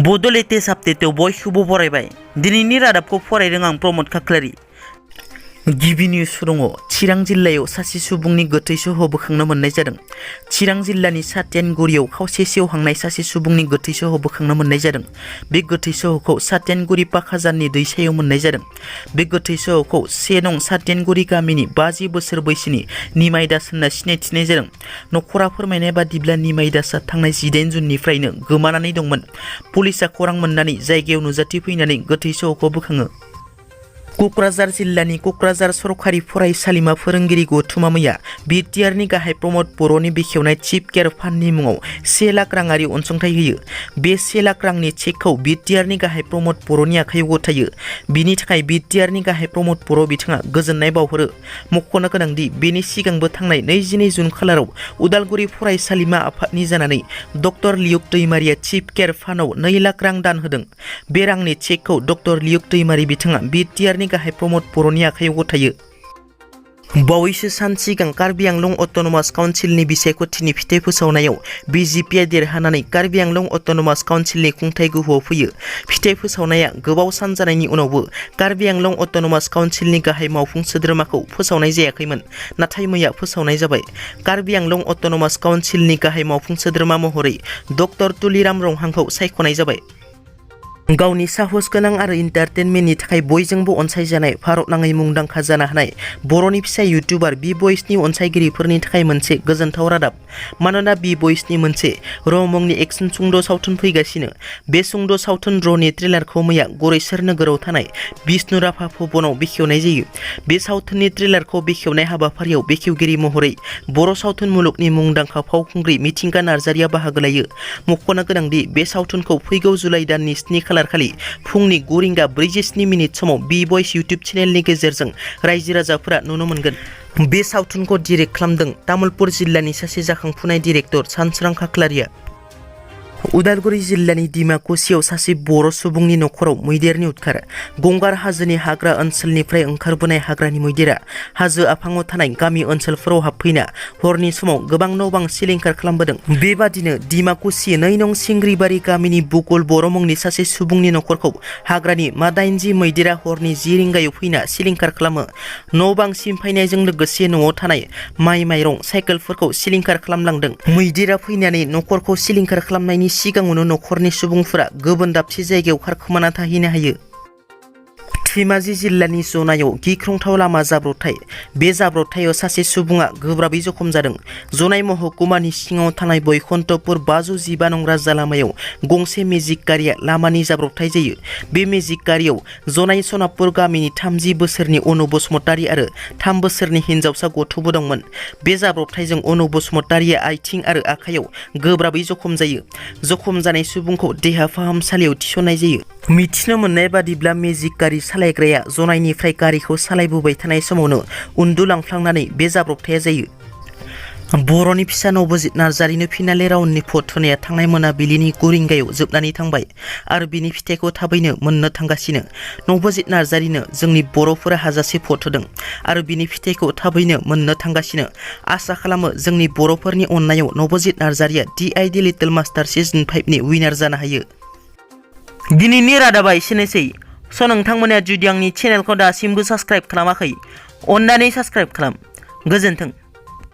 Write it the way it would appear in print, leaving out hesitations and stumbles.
बड' लेटेस्ट आपडेटआव बयखौबो बरायबाय। दिनैनि रादाबखौ फरायदों आं प्रमद खाख्लारि। गिबि निउस दङ। चिरां जिल्लायाव सासे सुबुंनि गोथै सह बोखांनो मोननाय जादों। चिरां जिल्लानि सातेनगुरियाव खावसे सेवहांनाय सासे सुबुंनि गोथै सह बोखांनो मोननाय जादों। बे गोथै सहखौ सातेनगुरि पाखाजाननि दैसायाव मोननाय जादों। बे गोथै सहखौ 1 नं सातेनगुरि गामिनि 50 बोसोर बैसोनि निमाय दास होनना सिनायथिनाय जादों। नखरा फोरमायनाय बादिब्ला निमाय दासआ थांनाय 18 जुननिफ्रायनो गोमानानै दंमोन। पुलिसआ खौरां मोननानै जायगायाव नुजाथिफैनानै गोथै सहखौ बोखाङो। क'क्राझार जिल्लानि क'क्राझार सरकारि फरायसालिमा फोरोंगिरि गौथुमा मैया बिटिआरनि गाहाय प्रमद बर'नि बेखेवनाय चिफ केयार फान्डनि मुङाव 1 लाख राङारि अनसुंथाइ होयो। बे 1 लाख रांनि चेकखौ बिटिआरनि गाहाय प्रमद बर'नि आखाइयाव गथायो। बिनि थाखाय बिटिआरनि गाहाय प्रमद बर' बिथाङा गोजोननाय बावहरो। मख'नो गोनांदि बेनि सिगांबो थांनाय 22 जुन खालाराव उदालगुरि फरायसालिमा आफादनि जानानै डक्टर लियुक दैमारिया चिफ केयार फान्डआव 2 लाख रां दान होदों। बे रांनि चेकखौ डक्टर लियुक दैमारि बिथाङा बिटिआरनि गाहाय प्रमद बर'नि आखाइयाव गथायो। बावैसो सान सिगां कार्बि आंलं अट'नमास काउन्सिलनि बिसायख'थिनि फिथाइ फोसावनायाव बिजेपिआ देरहानानै कार्बि आंलं अट'नमास काउन्सिलनि खुंथाय गोहोआव फैयो। फिथाइ फोसावनाया गोबाव सान जानायनि उनावबो कार्बि आंलं अट'नमास काउन्सिलनि गाहाय मावफुं सोद्रोमाखौ फोसावनाय जायाखैमोन, नाथाय मैया फोसावनाय जाबाय। कार्बि आंलं अट'नमास काउन्सिलनि गाहाय मावफुं सोद्रोमा महरै डक्टर तुलिराम रंहांखौ सायख'नाय जाबाय। गावनि साहस गोनां आरो इन्टारटेनमेन्टनि थाखाय बयजोंबो अनसायजानाय भारतनाङै मुंदांखा जानो हानाय बर'नि फिसा इउटिउबार बि बयसनि अनसायगिरिफोरनि थाखाय मोनसे गोजोनथाव रादाब। मानोना बि बयसनि मोनसे र' मुंनि एक्शन सुंद' सावथुन फैगासिनो। बे सुंद' सावथुन र'नि ट्रेलारखौ मैया गरेस्वर नोगोराव थानाय बिष्णु राभा भवनाव बेखेवनाय जायो। बे सावथुननि ट्रेलारखौ बेखेवनाय हाबाफारियाव बेखेवगिरि महरै बर' सावथुन मुलुगनि मुंदांखा फावखुंग्रि मिथिंगा नार्जारिया बाहागो लायो। मख'नो गोनांदि बे सावथुनखौ फैगौ जुलाइ दाननि 7 खालार खालि फुंनि 9:47 समाव बि बयस इउटिउब चेनेलनि गेजेरजों रायजो राजाफोरा नुनो मोनगोन। बे सावथुनखौ डिरेक्ट खालामदों तामुलपुर जिल्लानि सासे जाखांफुनाय डिरेक्टर सानसोरां खाख्लारिया। उदालगुरि जिल्लानि डिमाकुसियाव सासे बर' सुबुंनि नखराव मैदेरनि उदखार। गंगार हाजोनि हाग्रा ओनसोलनिफ्राय ओंखारबोनाय हाग्रानि मैदेरा हाजो आफाङाव थानाय गामि ओनसोलफोराव हाबफैना हरनि समाव गोबां न' बां सिलिंखार खालामबोदों। बेबादिनो डिमाकुसि 2 नं सिंग्रिबारि गामिनि बुकुल बर' मुंनि सासे सुबुंनि नखरखौ हाग्रानि मा-8G मैदेरा हरनि 10 रिंगायाव फैना सिलिंखार खालामो। न' बां सिमफायनायजों लोगोसे न'आव थानाय माइ माइरं साइकेलफोरखौ सिलिंखार खालामलांदों। मैदेरा फैनानै नखरखौ सिलिंखार खालामनायनि सिगाङावनो नखरनि सुबुंफोरा गुबुन दाबसे जायगायाव खारखोमाना थाहैनो हायो। धेमाजि जिल्लानि जनायाव गिख्रंथाव लामा जाब्रबथाय। बे जाब्रबथायाव सासे सुबुङा गोब्राबै जखम जादों। जनाय महकुमानि सिङाव थानाय बैकुन्ठपुर 515 नं राजा लामायाव गंसे मेजिक गारिया लामानि जाब्रबथाय जायो। बे मेजिक गारियाव जनाय सनापुर गामिनि 30 बोसोरनि अनु बसुमतारी आरो 3 बोसोरनि हिनजावसा गथ'बो दंमोन। बे जाब्रबथायजों अनु बसुमतारीया आथिं आरो आखाइयाव गोब्राबै जखम जायो। जखम जानाय सुबुंखौ देहा फाहामसालियाव थिसननाय जायो। मिथिनो मोननाय बादिब्ला मेजिक गारि सालायग्राया जनायनिफ्राय गारिखौ सालायबोबाय थानाय समावनो उन्दुलांफ्लांनानै बे जाब्रबथाया जायो। बर'नि फिसा नबजित नार्जारिनो फिनाले राउन्डनि भट होनाया थांनाय मोनाबिलिनि 9 रिंगायाव जोबनानै थांबाय आरो बिनि फिथाइखौ थाबैनो मोननो थांगासिनो। नबजित नार्जारिनो जोंनि बर'फोरा हाजासे भट होदों आरो बिनि फिथाइखौ थाबैनो मोननो थांगासिनो। आसा खालामो जोंनि बर'फोरनि अननायाव नबजित नार्जारिया DID लिटल मास्टार सिजन 5 नि उइनार जानो हायो। दिनैनि रादाबा एसेनोसै। नोंथांमोना जुदि आंनि चेनेलखौ दासिमबो साबस्क्राइब खालामाखै, अन्नानै साबस्क्राइब खालाम। गोजोन्थों।